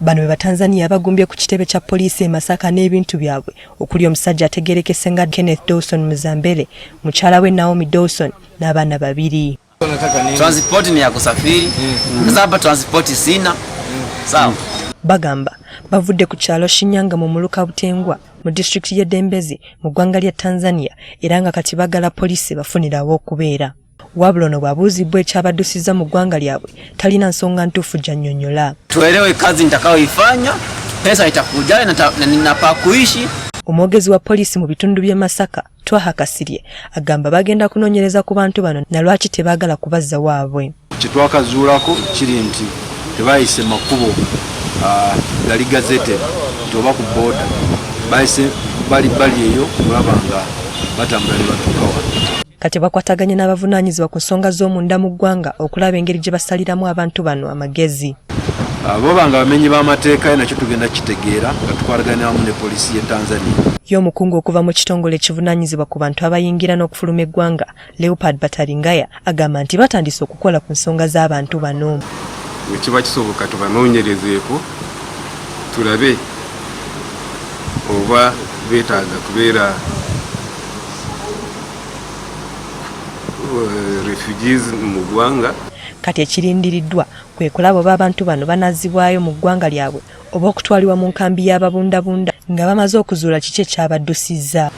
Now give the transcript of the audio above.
Bano be Batanzania abagumbye ku kitebe kya poliisi e Masaka n'ebintu byabwe okuli omusajja ategeerekese nga Kenneth Dawson Muzambele, mukyala we Naomi Dawson n'abaana babiri. Transport ni ya kusafiri. Sasa hapa transport sina. Sawa. Bagamba bavudde ku kyalo Shinyanga mu muluka Butengwa mu disitulikiti y'e Dembezi mu ggwanga lya Tanzania era nga kati bagala poliisi bafunirawo okubeera. Wabula ono bw'abuuzibbwa ekyabaddusizza mu ggwanga lyabwe talina nsonga ntuufu gy'annyonnyola. Tuelewe kazi nitakayoifanya, pesa itakuja na nina pa kuishi. Omwogezi wa poliisi mu bitundu by'e Masaka, Twaha Kasirye agamba bagenda kunoonyereza ku bantu bano na lwaki tebaagala kubazza waabwe. Kye twakazuulako kiri nti tebaayise makubo gali gazetted nti oba ku booda, baayise bali bbali eyo okulaba nga batambula ne batuuka wano. Kati bakwataganye n'abavunaanyizibwa ku nsonga z'omunda mu ggwanga okulaba engeri gye basaliramu abantu bano amagezi. Baba nga bamenyi b'amateeka nakyo tugenda kitegeera nga tukwatagana wamu ne poliisi y'e Tanzania. Ye omukungu okuva mu kitongole ekivunaanyizibwa ku bantu abayingira n'okufuluma eggwanga, Leopard Bataringaya, agamba nti batandise okukola ku nsonga z'abantu bano. Bwe kiba kisoboka tubanoonyerezeeko tulabe oba beetaaga kubeera refugees mu ggwanga. Kati ekirindiriddwa kwe kulaba oba abantu bano banazzibwayo mu ggwanga lyabwe oba okutwalibwa mu nkambi y'ababundabunda nga bamaze okuzuula kiki ekyabaddusizza.